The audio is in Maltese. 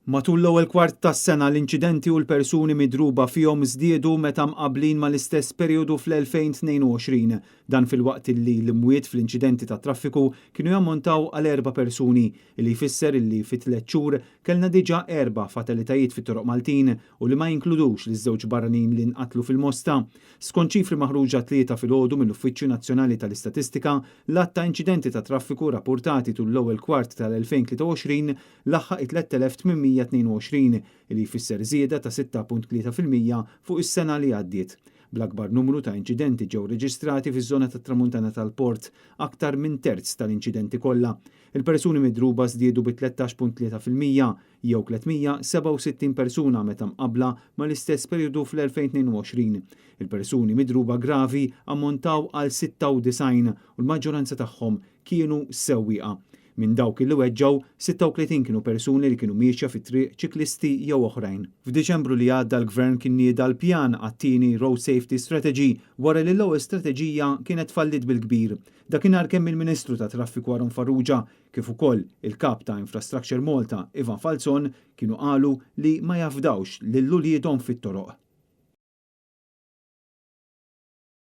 Matul l-ewwel kwart tas-sena l-inċidenti u l-persuni midruba fihom żdiedu meta mqabblin mal-istess perjodu fl-2022. Dan filwaqt li l-imwiet fl-inċidenti tat-traffiku kienu jammontaw għal erba' persuni, li jfisser illi fi tliet xhur kellna diġà erba' fatalitajiet fit-toroq Maltin u li ma jinkludux liż-żewġ barranin li nqatlu fil-Mosta. Skont ċifri maħruġa t-Tlieta filgħodu mill-Uffiċċju Nazzjonali tal-Istatistika, l-għadd ta' inċidenti tat-traffiku rappurtati tul l-ewwel kwart tal-2023 laħaq it-3,822, li jfisser żieda ta' 6.3% fuq is-sena li għaddiet. Bl-akbar numru ta' inċidenti ġew reġistrati fiż-żona tat-Tramuntana tal-Port, aktar minn terz tal-inċidenti kollha. Il-persuni midruba żdiedu bi 13.3% jew 367 persuna meta mqabbla mal-istess perjodu fl-2022. Il-persuni midruba gravi ammontaw għal 96 u l-maġġoranza tagħhom kienu sewwieqa. Minn dawk li weġġgħu, 36 kienu persuni li kienu miexja fit-triq, ċiklisti jew oħrajn. F'Diċembru li għadda l-Gvern kien nieda l-pjan għat-tieni Road Safety Strategy wara li l-ewwel strateġija kienet fallit bil-kbir. Dakinhar kemm il-Ministru tat-Traffiku Aaron Farrugia kif ukoll il-Kap ta' Infrastructure Malta Ivan Falzon kienu qalu li ma jafdawx lil uliedhom fit-toroq.